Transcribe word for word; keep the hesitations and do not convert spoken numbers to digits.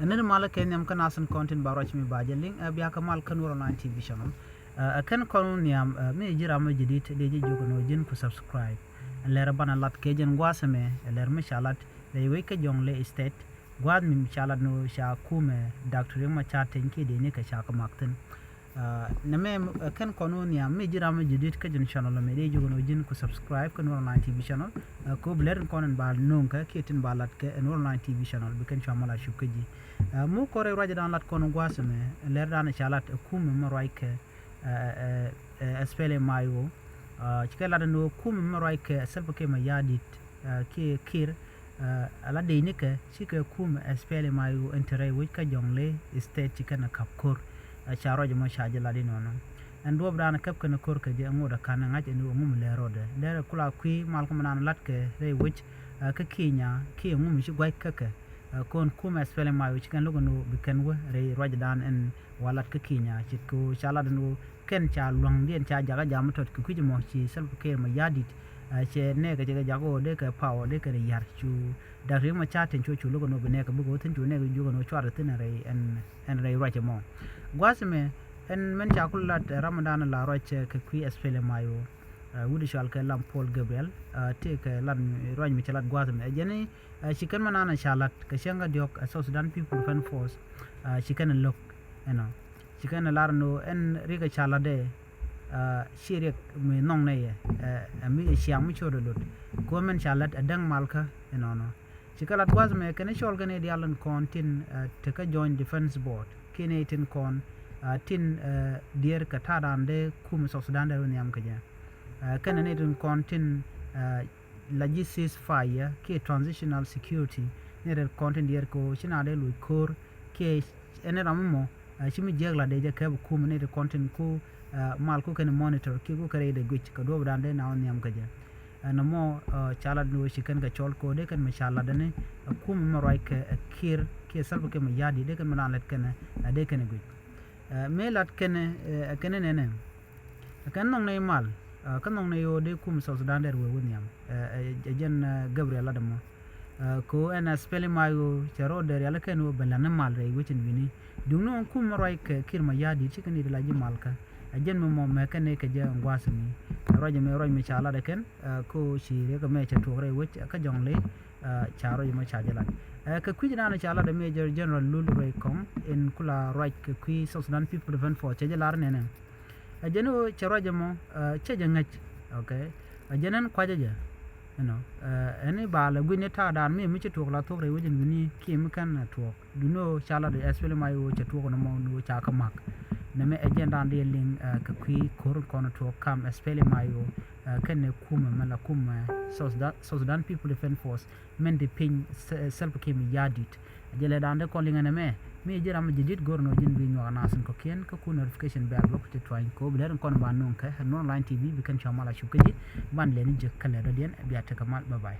Nɛn malä kɛ nhiam kä nasin kɔn tin ba ruac mi ba jɛ liŋ, ɛ, bia kɛ mal kä Nuɔr Online T V channel. Ɛ, ɛ kɛn kɔn wä nhiam, ɛ, mi ji̱ ram mi ji̱ dit dee ji̱ jiök ni wä ji̱n ku subscribe. Ɛ lɛr banɛ lat kɛ jɛn gua̱a̱th ɛmɛ, ɛ lɛr mi ca lat rɛy wec kä Jonglei State. Gua̱a̱th mi ca lat ni wä ca kumɛ Doctor Riek Machar Teny kiɛ dee ni kɛ ca kɛ mak thi̱n. Ɛ, nɛmɛ, ɛ, kɛn kɔn wä nhiam mi ji̱ ram mi ji̱ dit kä jɛn channel ɛmɛ dee jiök ni wä ji̱n ku subscribe kä Nuɔr Online T V channel. Ɛ, kɛ wä bi lɛr in kɔn in ba no̱o̱ŋ kɛ kiɛ tin ba lat kɛ Nuɔr Online T V channel bi kɛn cua mal a cup kä ji̱. Ɛ, mi kɔrɛ ruacdan lat kɔn gua̱a̱th ɛmɛ, lɛrdan ca lat ɛ kumɛ mi ruac kɛ, ɛ, ɛ, ɛ, SPLM-IO. Ɛ, cikɛ lat ɛn ɣöö kumɛ mi ruac kɛ Salva Kiir Mayardit, ɛ, kiɛ Kiir, ɛ, ala dee nikɛ cikɛ kumɛ SPLM-IO in te rɛy wec kä Jonglei State cikɛ ni ka̱p ko̱r. Ɛ, ca ruac ɛmɔ ca jɛ lat inɔnɔ. Ɛn duɔ̱ɔ̱pdan käp kɛn ko̱r kɛ jɛ ŋot ɛ ka̱n ɛ ŋa̱c ɛn ɣöö ŋum lɛ rɔɔdɛ. Derɛ kula kui̱ mal kumɛ nan lat kɛ rɛy wec, ɛ, kä Kenya kiɛ ŋum ci gua̱c kä kɛ. Ɛ, kɔn kumɛ SPLM-IO ci kɛn lo̱k ɛn ɣöö bi kɛn wä rɛy ruacdan ɛn wa lat kä Kenya ci kɛ ɣöö ca lat ɛn ɣöö kɛn ca lua̱ŋdiɛn ca jakä jam tɔt kɛ kui̱c ɛmɔ ci Salva Kiir Mayardit. Ɛ, cɛ nɛɛkɛ cɛ kɛ jakä ɣöö dee kɛ power dee kɛn yar cu Doctor Riek Machar Teny cu cu lo̱k ɛn ɣöö bi nɛɛkɛ bikɛ wä thi̱n cu nɛɛkɛ jiök ɛn ɣöö cuarɛ thi̱n ɛn rɛy ɛn, ɛn rɛy ruac ɛmɔ. Gua̱a̱th ɛmɛ ɛn mɛn ca ku lat ɛ ramdan la ruac kɛ kui̱ SPLM-IO. Ɛ, wut cɔal kɛ Lam Paul Gabriel, ɛ, tëëkɛ lat mi, ruac mi cɛ lat gua̱a̱th ɛmɛ. Ɛ jɛn i̱, ɛ, ci kɛn mi naan ɛ ca lat kɛ cäŋ kä diɔ̱k, ɛ, South Sudan People Defense Force, ɛ, ci kɛn ɛ lo̱k, you know. Ci kɛn ɛ lar ni ɣöö ɛn riɛk ɛ ca latdɛ, ɛ, ci riɛk mi nhɔk nɛy ɛ, ɛ, ɛ mi ɛ ciaŋ mi cot ɛ lot. Kɛ ɣöö mɛn ca lat ɛ däŋ malkä, you know, nɔ. Ci kɛ lat gua̱a̱th ɛmɛ kɛn cɔl kɛn i̱ diaal in kɔn tin, ɛ, tekä Joint Defense Board kiɛ nɛy tin kɔn, ɛ, tin, ɛ, diɛɛr kɛ ta̱a̱dan dee kumɛ South Sudan dee wä nhiam kɛ jɛ. Ɛ, kɛn nɛy tin kɔn tin, ɛ, la ji̱ ceasefire kiɛ transitional security, nɛy tin kɔn tin diɛɛr kɛ ɣöö ci na dee loc ko̱r kiɛ ɛn ram mɔ, ɛ, ci mi jiäk la dee jɛ kɛp kumɛ nɛy tin kɔn tin ku, ɛ, mal ku kɛn monitor kiɛ ku kɛ rɛy dee guic kɛ duɔ̱ɔ̱pdan dee na wä nhiam kɛ jɛ. Ɛ, nɔmɔ, ɛ, ca lat ni ɣöö ci kɛn kɛ cɔl kɛ ɣöö dee kɛn mi ca lat ɛn ɛ kumɛ mi ruac kɛ, ɛ, Kiir kiɛ Salva Kiir Mayardit dee kɛn mi ran lät kɛn ɛ, ɛ, dee kɛn ɛ guic. Ɛ, mëë lat kɛn ɛ, ɛ, kɛn ɛ nɛnɛ. Ɛ kɛn nhɔk nɛy mal, ɛ, kä nhɔk nɛy ɣöö dee kumɛ South Sudan dee wee wä nhiam. Ɛ, ɛ, ɛ jɛn, ɛ, Gabriel lat ɛmɔ. Ɛ, kɛ ɣöö ɛn SPLM-IO cɛ rɔɔdɛ rialikä ɛn ɣöö bɛ la̱t ni mal rɛy wec in wi̱ni. Duŋni ɣöö kumɛ mi ruac kɛ Kiir Mayardit cikɛ nɛy ti la ji̱ malkä. Ɛ jɛn mi mɔ mɛkɛ nɛy kɛ jɛ ɛn gua̱a̱th ɛmɛ. Ɛ, ruac ɛmɛ ruac mi ca lat ɛ kɛn, ɛ, kɛ ɣöö ci riɛk ɛmɛ cɛ tuɔɔk rɛy wec, ɛ, kä Jonglei, ɛ, ca ruac ɛmɔ ca jɛ lat. Ɛ, kɛ kui̱c dan ca lat ɛ Major General Lul Ruai Koang in kula ruac kɛ kui̱ South Sudan People Defense Force cɛ jɛ lar nɛnɛ. Ɛ jɛn ɣöö cɛ ruac ɛmɔ, ɛ, cɛ jɛ ŋäc. Okay. Ɛ jɛn ɛn kuacä jɛ. You know, ɛ, ɛn i̱ ba lɛ gui̱n ni ta̱a̱dan mi mi ci tuɔɔk la thuɔ̱k rɛy wec in wi̱ni kiɛ mi kɛn ɛ tuɔɔk. Duŋni ɣöö ca lat ɛ SPLM-IO cɛ tuɔɔk nɔmɔ ni ɣöö ca kä mak. Nɛmɛ ɛ jɛn dan dee liŋ, ɛ, kɛ kui̱ ko̱r kɔn tuɔɔk kam SPLM-IO, ɛ, kɛnɛ kumɛ mɛ la kumɛ South Sudan, South Sudan People Defense Force. Mɛn ti piny Sɛ-, Salva Kiir Mayardit. Ɛ jɛ lɛ dan dee kɔn liŋ ɛn ɛmɛ. Mi ji̱ ram mi ji̱ dit go̱r nɔ ji̱n bi nyuak nasin kɔ̱kiɛn kä ku notification bell bä ku ti tuany kɛ ɣöö bi lɛr in kɔn ba no̱o̱ŋ kɛ Nuɔr Online T V bi kɛn cua mal a cup kä ji̱. Ban lɛni jek kä lɛ dɔ̱diɛn bia tekɛ mal. Bye bye.